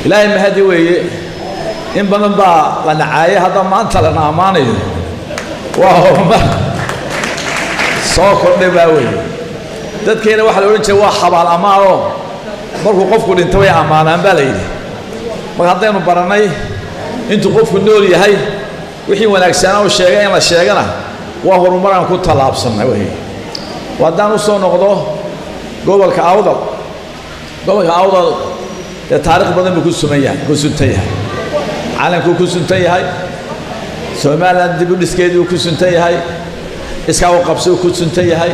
Ilaahay mahadi weeye, in badan baa la nacaayay, hadda maanta lana ammaanayo waa horumar soo kordhay baa weeye. Dadkeena waxaa la odhan jiray waa xabaal ammaanoo markuu qofku dhinto way ammaanaan baa la yidhi. Marka haddaynu barannay intuu qofku nool yahay wixii wanaagsanaa u sheegay in la sheegana, waa horumar aan ku tallaabsannay wey. Haddaan u soo noqdo gobolka Awdal, gobolka Awdal dee taarikh badan buu ku suman yahay, ku suntan yahay, calankuu ku suntan yahay, Somaliland dib u dhiskeedii uu ku suntan yahay, iskaa u qabsi uu ku suntan yahay,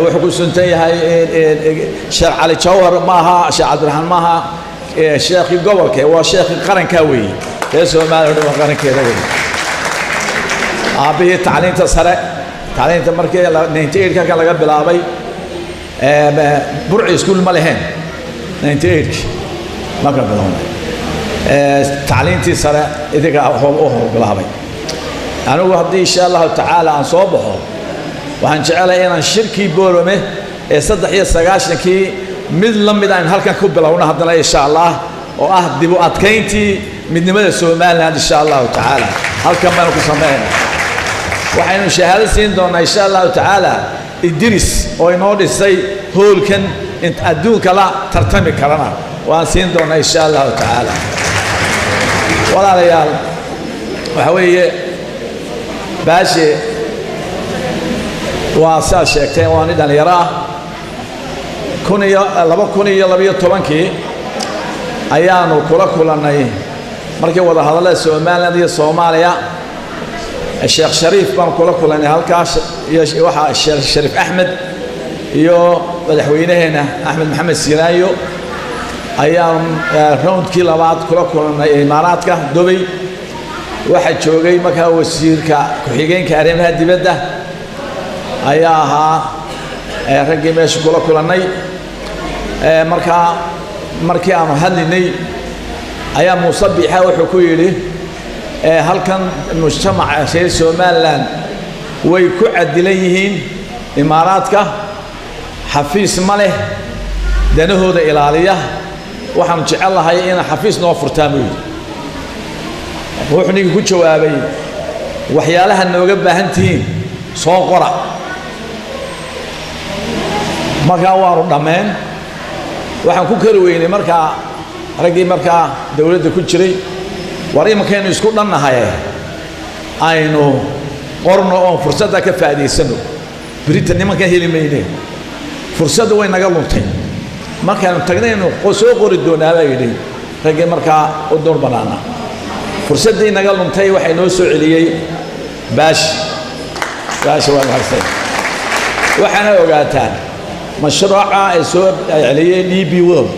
wuxuu ku suntan yahay Sheekh Cali Jawhar. Maaha Sheekh Cabdiraxmaan, maaha sheekhii gobolka, waa sheekhii qarankaa weeye, reer Somaliland waa qarankeeda weeye. Aabbihii tacliinta sare, tacliinta markii 98 halkan laga bilaabay, Burci iskuul ma leheen 98 marka bilownay tacliintii sare, idinka u hor bilaabay. Anigu haddii insha Allahu tacaala aan soo baxo, waxaan jecelahay inaan shirkii Boorame ee 93-kii mid la mid aynu halkan ku bilowno haddana insha Allah, oo ah dib u adkayntii midnimada Somaliland. Insha Allahu tacaala halkan baynu ku sameynaa, waxaynu shahaado siin doonaa insha Allahu tacaala Idris oo inoo dhisay hoolkan adduunka la tartami karana waan siin doonaa insha Allahu tacaala. Walaalayaal, waxa weeye Baashe waa sidaad sheegteen, waa nin dhallinyaro ah. Kun iyo 2012-kii ayaanu kula kulannay markii wadahadallada Somaliland iyo Soomaaliya. Sheekh Shariif baan kula kulannay halkaas, iyo waxaa Sheekh Shariif Axmed iyo madaxweynaheena Axmed Maxamed Siiraayo ayaanu roundkii labaad kula kulannay Imaaraadka, Dubay. Waxaa joogay markaa wasiirka ku-xigeenka arrimaha dibadda ayaa ahaa raggii meesha kula kulannay. Markaa markii aanu hadlinay ayaa Muuse Biixa wuxuu ku yidhi, halkan mujtamaca reer Somaliland way ku cadilan yihiin Imaaraadka, xafiis ma leh danahooda ilaaliya, waxaanu jecel lahay ina xafiis noo furtaan, buu yidhi. Wuxuu ninkii ku jawaabay, waxyaalaha nooga baahan tihiin soo qora. Markaa waanu dhammeen, waxaan ku kari weynay markaa raggii markaa dowladda ku jiray, war imankaynu isku dhannahaye aynu qorno oon fursadda ka faa'idaysano, berita nimankan heli mayne, fursadda way naga luntay, markaanu tagnaynu soo qori doonaa baa yidhi raggii markaa u dur bannaana. Fursaddii naga luntay waxay noo soo celiyey Baashi. Baashi waa mahadsan. Waxaana ogaataan mashruuca ay soo celiyeen DP World,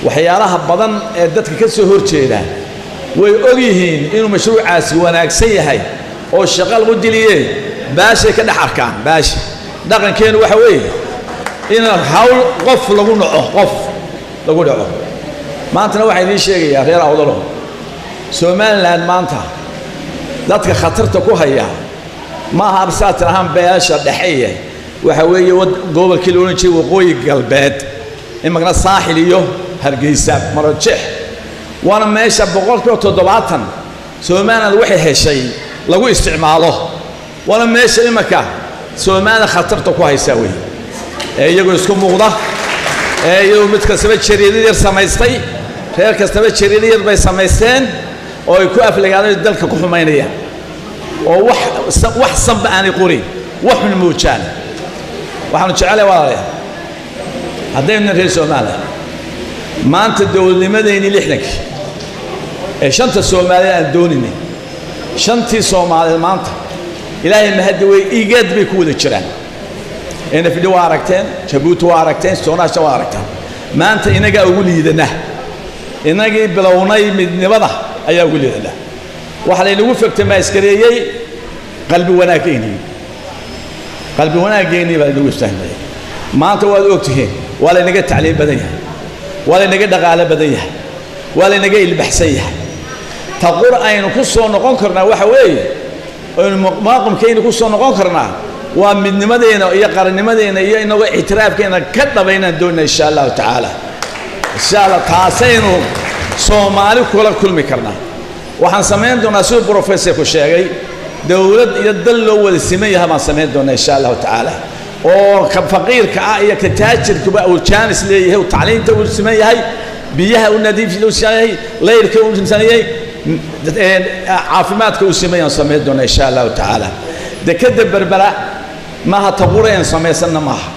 waxyaalaha badan ee dadka ka soo horjeeda way og yihiin inuu mashruucaasi wanaagsan yahay oo shaqo lagu diliye Baashay ka dhex arkaan. Baashi dhaqankeenu waxa weeye in hawl qof lagu naco, qof lagu dhaco. Maantana waxaa idiin sheegayaa reer Awdalo, Somaliland maanta dadka khatarta ku haya ma aha saad tirahaan beesha dhexeeye, waxa weeye gobolkii la odhan jiray Waqooyi Galbeed, imikana Saaxil iyo Hargeysa, Marojeex, waana meesha 70% Somaliland waxay heshay lagu isticmaalo, waana meesha imika Somaliland khatarta ku haysaa wey, ee iyagoo isku muuqda, ee iyagoo mid kastaba jariidad yar samaystay, reer kastaba jariidad yar bay samaysteen oo ay ku aflagaadeen, dalka ku xumaynayaan, oo wax sanba aanay qorin, wax xun moojaan. Waxaanu jecelahay walaalayaal, haddaynu reer Soomaaliya maanta dowladnimadeennii 60-kii ee shanta Soomaaliyeed aan dooninay, shantii Soomaaliyeed maanta Ilaahay mahadi wey IGAD bay ku wada jiraan. NFD waa aragteen, Jabuuti waa aragteen, Soonaasha waa aragteen. Maanta inagaa ugu liidana, inagii bilownay midnimada ayaa ugu liidana. Waxaa laynagu fegtamaaskareeyey qalbi wanaaggeennii, qalbi wanaaggeennii baa laynagu istahmayey. Maanta waad ogtihiin, waa laynaga tacliim badan yahay, waa laynaga dhaqaalo badan yahay, waa laynaga ilbaxsan yahay. Taqur aynu ku soo noqon karnaa waxa weeye, aynu maaqamkaynu ku soo noqon karnaa waa midnimadeena iyo qarannimadeena iyo inagoo ictiraafkeena ka dhabaynaan doonaa insha Allahu tacaala. Insha Allah taasaynu Soomaali kula kulmi karnaa. Waxaan samayn doonaa siduu professorku sheegay, dowlad iyo dal loo wada siman yahay baan samayn doonaa insha Allahu tacaala, oo ka faqiirka ah iyo ka taajirkuba uu jaanis leeyahay, uu tacliinta uu siman yahay, biyaha uu nadiif uu siman yahay, layrka uu siman yahay, caafimaadka uu siman yahay samayn doonaa insha Allahu tacaala. Dekadda Berbera maaha taqureen samaysanna maaha.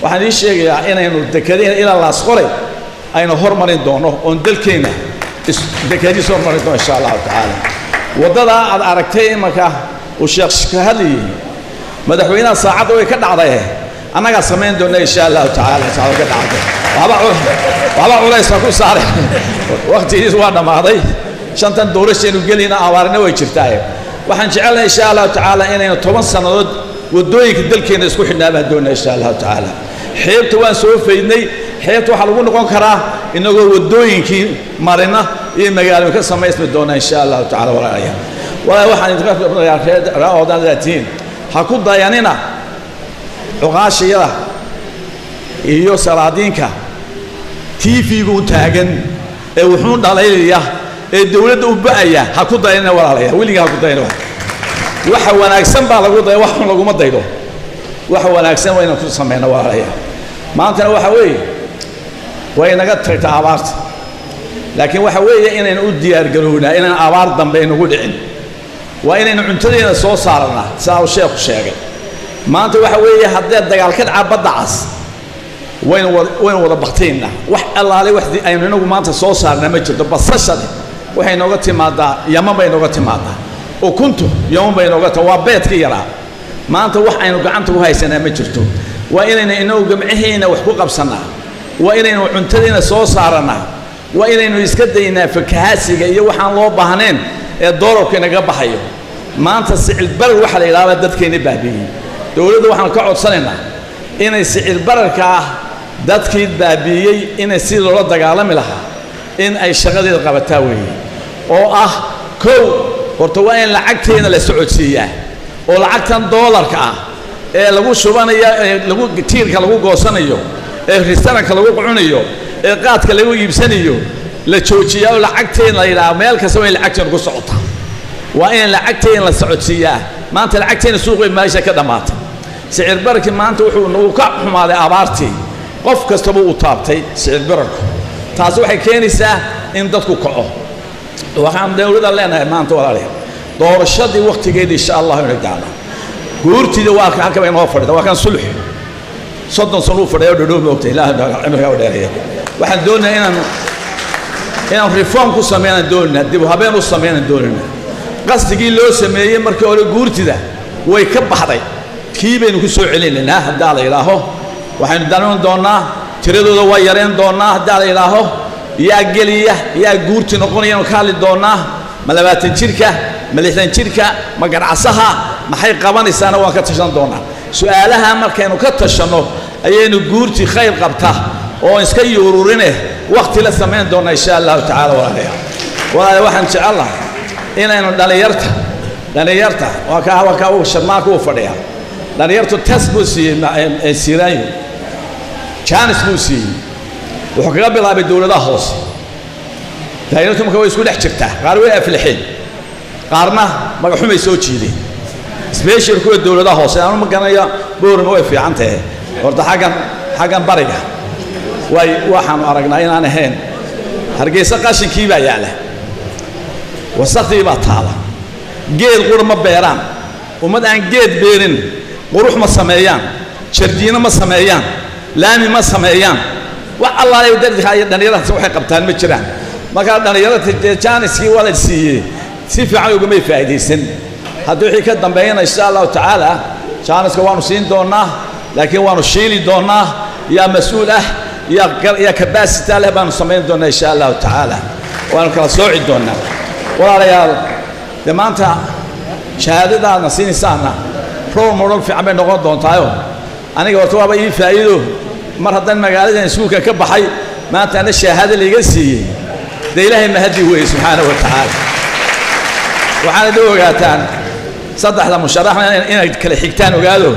Waxaan ii sheegayaa inaynu dekadihina ilaa Laasqoray aynu hormarin doono, oon dalkeena dekadiis hormarin doono insha Allahu tacaala. Waddadaa aad aragtay imanka uu sheekh ka hadlayay madaxweynaha saacadda way ka dhacday, annagaa samayn doona insha Allahu tacaala. Saacadda ka dhacday waxba culays ku saaray, waqtigiis waa dhammaaday. Shantan doorashaynu gelayna abaarina way jirtaa. Waxaan jecelnahay insha Allahu tacaala inaynu 10 sannadood waddooyinka dalkeena isku xidhnaa baan doonaa insha Allahu tacaala. Xeebta waan soo faydnay, xeebta waxaa lagu noqon karaa inagoo waddooyinkii marina iyo magaalooyin ka samaysmi doonaa insha Allahu tacaala. Walaalayaal, walaa waxaan idinka oodaan ha ku dayanina cuqaashiyada iyo salaadiinka TV-gu u taagan ee wuxuu dhalaylaya ee dowladda u ba'aya, ha ku dayanina walaalayaal, weligaa ha ku dayanina. Waxa wanaagsan baa lagu daya, wax xun laguma daydo. Waxa wanaagsan waa inaan ku samayno walaalayaal. Maantana waxa weeye way naga tagtaa abaarta, laakiin waxa weeye inaynu u diyaargarownaa inaan abaar dambe inagu dhicin. Waa inaynu cuntadeena soo saarnaa sidaa uu sheekhu sheegay. Maanta waxa weeye haddee dagaal ka dhaca badda cas waynu wada baktaynaa. Wax allaale wax aynu inagu maanta soo saarnaa ma jirto. Basashade waxay nooga timaadaa Yaman bay nooga timaadaa, ukuntu Yaman bay nooga timaa, waa beedkii yaraa. Maanta wax aynu gacanta ku haysanaa ma jirto. Waa inaynu inagu gamcaheena wax ku qabsannaa, waa inaynu cuntadeena soo saarannaa, waa inaynu iska daynaa fakahaasiga iyo waxaan loo baahnayn ee doolarku inaga baxayo. Maanta sicir barar waxaa la yidhahdaa dadkeena baabi'iyey. Dowladda waxaan ka codsanaynaa inay sicir bararka ah dadkii baabi'iyey inay si loola dagaalami lahaa in ay shaqadeeda qabataa weeye, oo ah kow horta waa in lacagteena la socodsiiyaa, oo lacagtan doolarka ah ee lagu shubanayo, ee lagu tiirka lagu goosanayo, ee ristaranka lagu cunayo, ee qaadka lagu iibsanayo la joojiyaa, oo lacagteena la yidhaha meel kasta waa in lacagteena ku socotaa. Waa in lacagteena la socodsiiyaa. Maanta lacagteena suuqay meesha ka dhammaatay. Sicir bararkii maanta wuxuu nagu ka xumaaday abaartii, qof kastaba uu taabtay sicir bararku. Taasi waxay keenaysaa in dadku kaco. Waxaan dowladda leenahay maanta walaalayaal, doorashadii waqtigeedii insha Allahu ina gaarno. Guurtida waa halka bay noo fadhida, waa kan sulx 30 sano uu fadhiyo dhodhow moogtay, Ilaahay cimriga u dheereeya. Waxaan doonayaa inaan reform ku sameynaan doonayna, dib u habeen u sameynaan doonayna. Qasdigii loo sameeyey markii hore guurtida way ka baxday, kii baynu ku soo celinaynaa haddaa la yidhaaho. Waxaynu danan doonaa tiradooda waa yareen doonaa haddaa la yidhaaho. Yaa geliya yaa guurti noqonayanu ka hadli doonaa, ma 20 jirka, ma 60 jirka, ma ganacsaha, maxay qabanaysaana waan ka tashan doonaa. Su'aalaha markaynu ka tashanno ayaynu guurti khayr qabta oo iska yuururine waqti la samayn doonaa insha Allahu tacaala. Walaalayaal, walaalayaal, waxaan jecelahay inaynu dhalinyarta waa ka uu sharmaarka uu fadhiyaa. Dhalinyartu tas buu siiyey Siiraanyo, jaanis buu siiyey, wuxuu kaga bilaabay dowladaha hoose. Dhalinyartu marka way isku dhex jirtaa, qaar way aflaxeen, qaarna magaxumay soo jiideen, special kuwa dowladaha hoose. Aanu ma garanaya Boorama way fiican tahay horta, xaggan bariga way waxaanu aragnaa inaan ahayn. Hargeysa qashinkii baa yaala, wasakhdii baa taala, geed qura ma beeraan. Ummad aan geed beerin qurux ma sameeyaan, jardiino ma sameeyaan, laami ma sameeyaan, wax allaale dadka iyo dhalinyaradaas waxay qabtaan ma jiraan. Markaa dhalinyarada jaaniskii waa la siiyey, si fiican ugamay faa'iidaysan. Haddii wixii ka dambeeyana insha Allahu tacaala jaaniska waanu siin doonaa, laakiin waanu shiili doonaa. Yaa mas-uul ah, yaa capacity leh baanu samayn doonaa insha Allahu tacaala, waanu kala sooci doonaa. Walaalayaal, dee maanta shahaadadaadna siinaysaana role model fiican bay noqon doontaayo. Aniga horta waaba ii faa'iido mar haddaan magaaladan iskuulka ka baxay maanta ana shahaado laiga siiyey, dee Ilaahay mahadi weeye subxaanahu wa tacaala. Waxaana da ogaataan saddexda musharaxna inay kala xigtaan, ogaado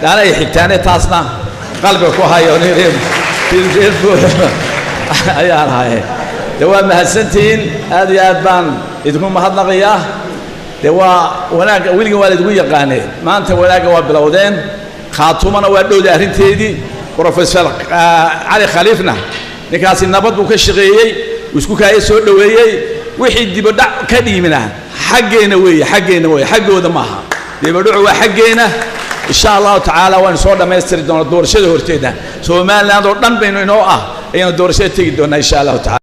daana ay xigtaane, taasna qalbiga ku hayo. Ayaan ahay. Dee waa mahadsantihiin, aad iyo aad baan idinku mahadnaqayaa. Dee waa wanaagga weligan waa laidinku yaqaanee, maanta wanaagga waa bilowdeen. Khaatumana waa dhowda arrinteedii. Professor Cali Khaliifna ninkaasi nabad buu ka shaqeeyey, uu isku kaaya soo dhoweeyey. Wixii dibadhac ka dhiimina xaggeenna weeye, xaggeenna weeye, xaggooda maaha. Dibadhacu waa xaggeena. Insha Allahu tacaala waynu soo dhammaystiri doonaa doorashada horteeda. Somaliland oo dhan baynu inoo ah ayaynu doorashada tegi doonaa insha Allahu tacala.